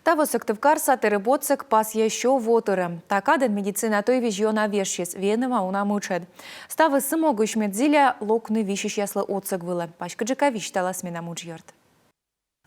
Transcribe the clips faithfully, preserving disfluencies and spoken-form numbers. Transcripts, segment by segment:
Таво Сыктывкарса тэрыб отсӧг пасйӧ сё во тырӧм. Та кадӧн медицина тӧйвизь ёна вежсис, венӧма уна мытшӧд. Ставыс сы могысь, мед зіля локны висьысьяслы отсӧг вылӧ. Паськыдджыка висьталас менам уджъёрт.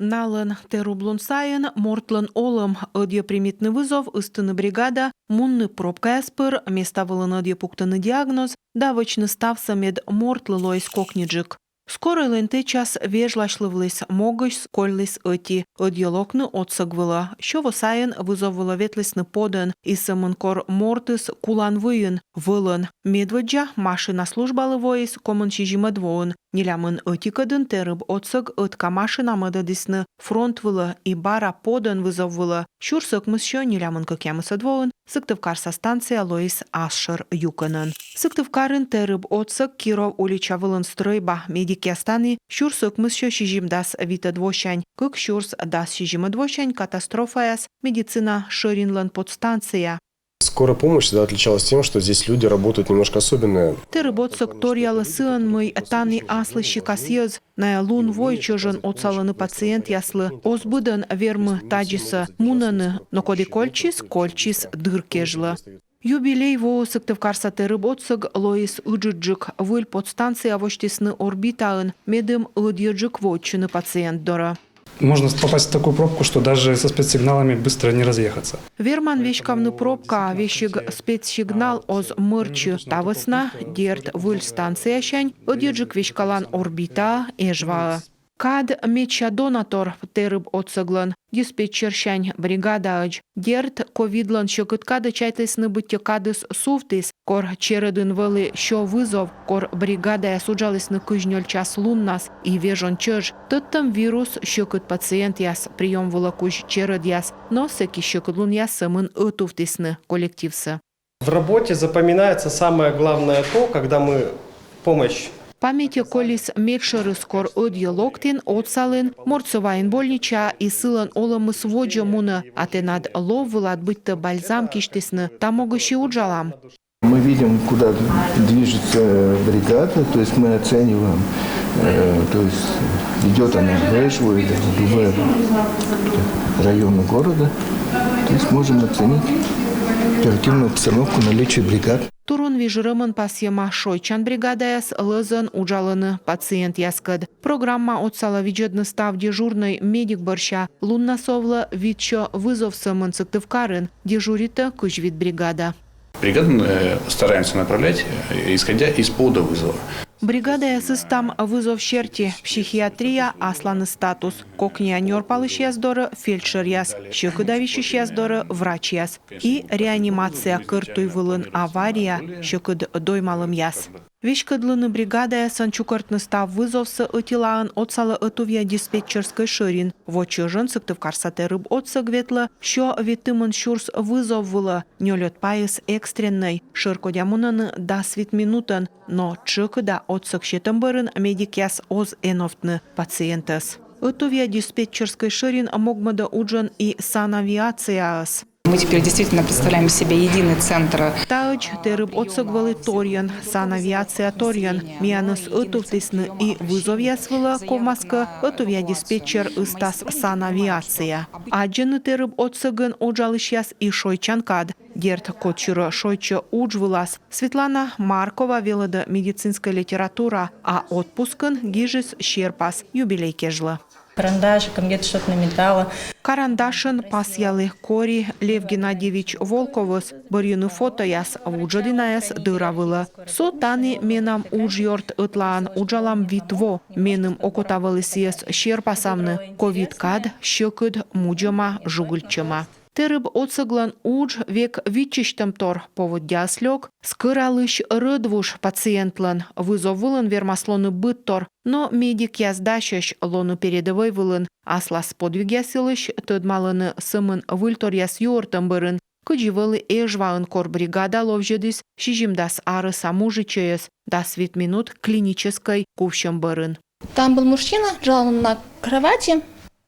Налӧн тэрыблун сайын мортлӧн олӧм: ӧдйӧ примитны вызов, ыстыны бригада, мунны пробкаяс пыр, места вылын ӧдйӧ пуктыны диагноз да вӧчны ставсӧ, мед мортлы лоис кокньыджык. Скоройлӧн тэчас вежласьлывліс, могысь кольліс ӧти: ӧдйӧ локны отсӧг вылӧ. Сё во сайын вызов вылӧ ветлісны подӧн, и сӧмын кор мортыс кулан выйын, вӧлӧн. Медводдза машина службалы воис комын сизимӧд воын. Нелямын ӧтикӧдын тэрыб отсӧг ӧтка машина мӧдӧдісны фронт вылӧ и бара подӧн вызов вылӧ. Сюрс ӧкмыссё нелямын кӧкъямысӧд воын Сыктывкарса станция лоис асшӧр юкӧнӧн. Сыктывкарын тэрыб отсӧг Киров улича вылын стрӧйба. Медикъяс тані сюрс ӧкмыссё сизимдас витӧд восянь, кык сюрс дас сизимӧд восянь катастрофаяс медицина шӧринлӧн подстанция. Скорая помощь всегда отличалась тем, что здесь люди работают немножко особенные. Тэрыб отсӧг торъялӧ сыӧн, мый тані аслыссик касйӧз. Найӧ лун-вой чӧжӧн отсалӧны пациентъяслы. Оз быдӧн вермы тадзисӧ, мунӧны, но коді кольччис, кольччис дыр кежлӧ. Юбилей воӧ Сыктывкарса тэрыб отсӧг лоис ыджыдджык. Выль подстанция восьтісны Орбитаын, медым ӧдйӧджык воӧдчыны пациент дорӧ. Можно попасть в такую пробку, что даже со спецсигналами быстро не разъехаться. Верман веськавны пробкаӧ, весиг спецсигнал оз мӧрччы. Та вӧсна, дерт, выль станциясянь ӧдйӧджык веськалан Орбитаӧ, Эжваӧ. Кад медся дона тор тэрыб отсӧглӧн диспетчерсянь бригадаӧдз. Дерт, ковидлӧн сьӧкыд кадӧ чайтлісны, быттьӧ кадыс сувтіс, кор черӧдын вӧлі сё вызов, кор бригадаяс уджалісны кызь нёль час луннас и вежон чӧж. Тӧдтӧм вирус сьӧкыд пациентъяс, приём вылӧ кузь черӧдъяс, но сэки сьӧкыдлунъяс сӧмын ӧтувтісны коллективсӧ. В работе запоминается самое главное то, когда мы помощь Паметьӧ колис медшӧрыс, кор ӧдйӧ локтін, отсалін, мортсӧ вайин больничаӧ, и сылӧн олӧмыс водзӧ мунӧ, а тэнад лов вылад быттьӧ бальзам кисьтісны. Та могысь и уджалам. Мы видим, куда движется бригада, то есть мы оцениваем, э, то есть идет она в Эжву или в любой район города, то есть можем оценить оперативную обстановку, наличие бригад. Турун виж рӧмӧн пасйӧма: шойччан бригадаяс лӧзӧн уджалӧны пациентъяскӧд. Программа отсалӧ видзӧдны став дежурнӧй медик бӧрся. Луннас овлӧ вит сё вызов сӧмын Сыктывкарын, дежуритӧ кызь вит бригада. Бригады э, стараемся направлять, э, исходя из повода вызова. Бригадаяс ыстам вызов серти: психиатрия — асланыс статус, кокниа нёрпалысьяс дорӧ — фельдшеръяс, сьӧкыда висьысьяс дорӧ — врачьяс, и реанимация, кӧрт туй вылын авария, сьӧкыд доймалӧмъяс. Веськӧдлыны бригадаясӧн чукӧртны став вызовсӧ ӧтилаын отсалӧ ӧтувъя диспетчерскӧй шӧрин. Во чӧжӧн Сыктывкарса тэрыб отсӧг ветлӧ сё ветымын сюрс вызов вылӧ, нёльӧд пайыс экстреннӧй. Шӧркодя мунӧны дас вит минутӧн, но тшӧкыда отсӧг сетӧм бӧрын медикъяс оз эновтны пациентӧс. Ӧтувъя диспетчерскӧй шӧрин могмӧдӧ уджӧн и санавиацияӧс. Мы теперь действительно представляем из себя единый центр. Таӧдз тэрыб отсӧг вӧлі торйӧн, санавиация торйӧн. Миянӧс ӧтувтісны и вызовъяс вылӧ, ковмас кӧ, ӧтувъя диспетчер ыстас санавиация. Аддзӧны тэрыб отсӧгын уджалысьяс и шойччан кад. Дерт, кодсюрӧ шойччӧ удж вылас. Светлана Маркова велӧдӧ медицинскӧй литература, а отпускын гижис серпас юбилей кежлӧ. Карандашиком где-то что-то наметала. Карандашӧн пасъялі: кори Лев Геннадьевич Волковӧс бӧрйыны фотояс, вуджӧді найӧс дӧра вылӧ. Со тані менам уджъёрт ӧтлаын, уджалам вит во. Меным окота вӧлі сійӧс серпасавны. Ковид кад сьӧкыд, мудзӧма, жугыльтчӧма. Тэрыб отсӧглӧн удж век виччысьтӧмтор. Поводдяыс лёк: скӧралысь рӧдвуж пациентлӧн. Вызов вылын вермас лоны быдтор, но медикъяс дасьӧсь лоны передӧвӧй вылын. Аслас подвигъяс йылысь тӧдмалӧны сӧмын выльторъяс юӧртӧм бӧрын. Кыдзи вӧлі Эжваын, кор бригада ловзьӧдіс сизимдас арӧса мужичӧйӧс дас вит минут клиническӧй кувсьӧм бӧрын. Там был мужчина, лежал на кровати.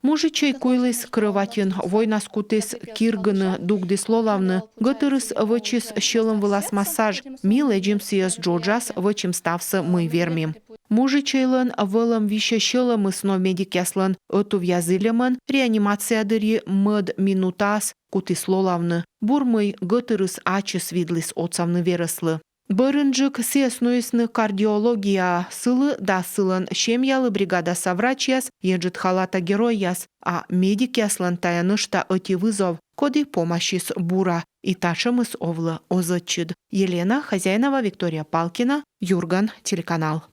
Мужичӧй куйліс крӧватьын, войнас кутіс киргыны, дугдіс лолавны. Гӧтырыс вӧчис сьӧлӧм вылас массаж. Ми лэдзим сійӧс джоджас, вӧчим ставсӧ, мый вермим. Мужичӧйлӧн вӧлӧм висьӧ сьӧлӧмыс, но медикъяслӧн ӧтувъя зільӧмӧн реанимация дырйи мӧд минутаас кутіс лолавны. Бур, мый гӧтырыс ачыс видліс отсавны верӧслы. Бӧрынджык сійӧс нуисны кардиологияӧ. Сылы да сылӧн семьялы бригадаса врачьяс еджыд халата геройяс, а медикъяслӧн тайӧ нӧшта ӧти вызов, коді помасис бура, и татшӧмыс овлӧ оз ӧтчыд. Елена Хозяинова, Виктория Палкина, «Юрган» телеканал.